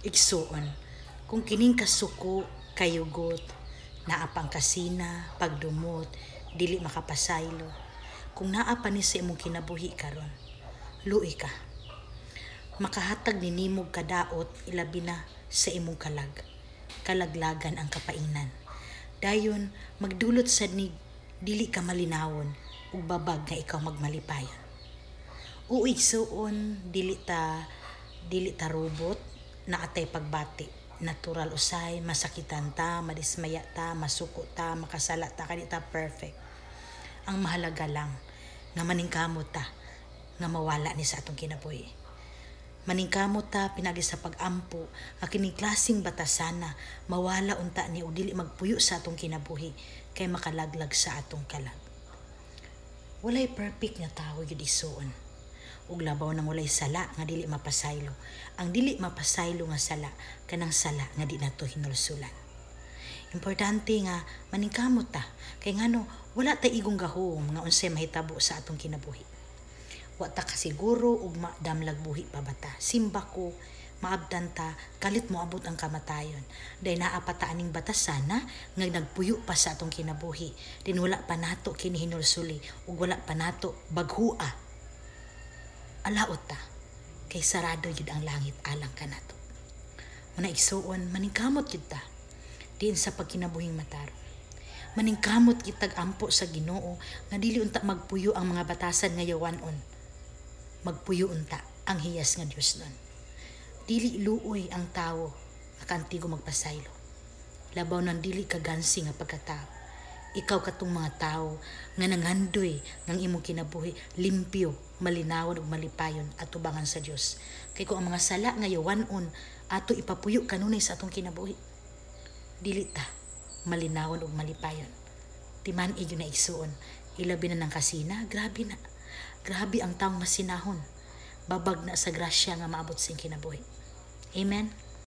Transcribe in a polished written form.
Igsuon, kung kining kasuko, kayugot, naa pang kasina, pagdumot, dili makapasaylo. Kung naa pa ni sa imong kinabuhi karon, luoy ka. Makahatag ni nimog kadaot, ilabi na sa imong kalag. Kalaglagan ang kapaingnan. Dayon magdulot sad ni dili ka malinawon ug babag nga ikaw magmalipayon. O igsuon, dili ta robot, naa tay pagbati. Natural usay masakitan ta, madismaya ta, masuko ta, makasala ta, kay di ta perfect. Ang mahalaga lang nga maningkamot ta nga mawala ni sa atong kinabuhi. Maningkamot ta pinagi sa pag-ampo nga kining klaseng batasana mawala unta ni og dili magpuyo sa atong kinabuhi kay makalaglag sa atong kalag. Walay perfect nga tawo gyud, igsuon. Ug labaw nang walay sala nga dili mapasaylo. Ang dili mapasaylo nga sala, kanang sala nga di nato hinulsulan. Importante nga maningkamot ta kay ngano wala ta igong gahom nga unsay mahitabo sa atong kinabuhi. Wa ta kasiguro ug madamlag buhi pa ba ta. Simba ko maabtan ta kalit moabot ang kamatayon. Dahil naa pa ta aning batasana nga nagpuyo pa sa atong kinabuhi. Din wala pa nato kini hinulsuli ug wala pa nato baghua. Alaot ta kay sarado gyud ang langit alang kanato. Muna, igsuon, maningkamot gyud ta diin sa pagkinabuhing matarong. Maningkamot kitag ampo sa Ginoo nga dili unta magpuyo ang mga batasan nga yawan-on. Magpuyo unta ang hiyas nga Dios nun. Dili luoy ang tawo nga kaantigo magpasaylo. Labaw nang dili ka gansi nga pagkatao. Ikaw katong mga tawo nga nangandoy ngang imong kinabuhi limpyo, malinawon ug malipayon atubangan sa Dios. Kay kung ang mga sala nga yawan-on ato ipapuyo kanunay sa atong kinabuhi, dili ta malinawon ug malipayon. Timan gyud na, igsuon, ilabi na ng kasina, grabe na. Grabe ang taong masinahon. Babag na sa grasya nga maabot sa kinabuhi. Amen.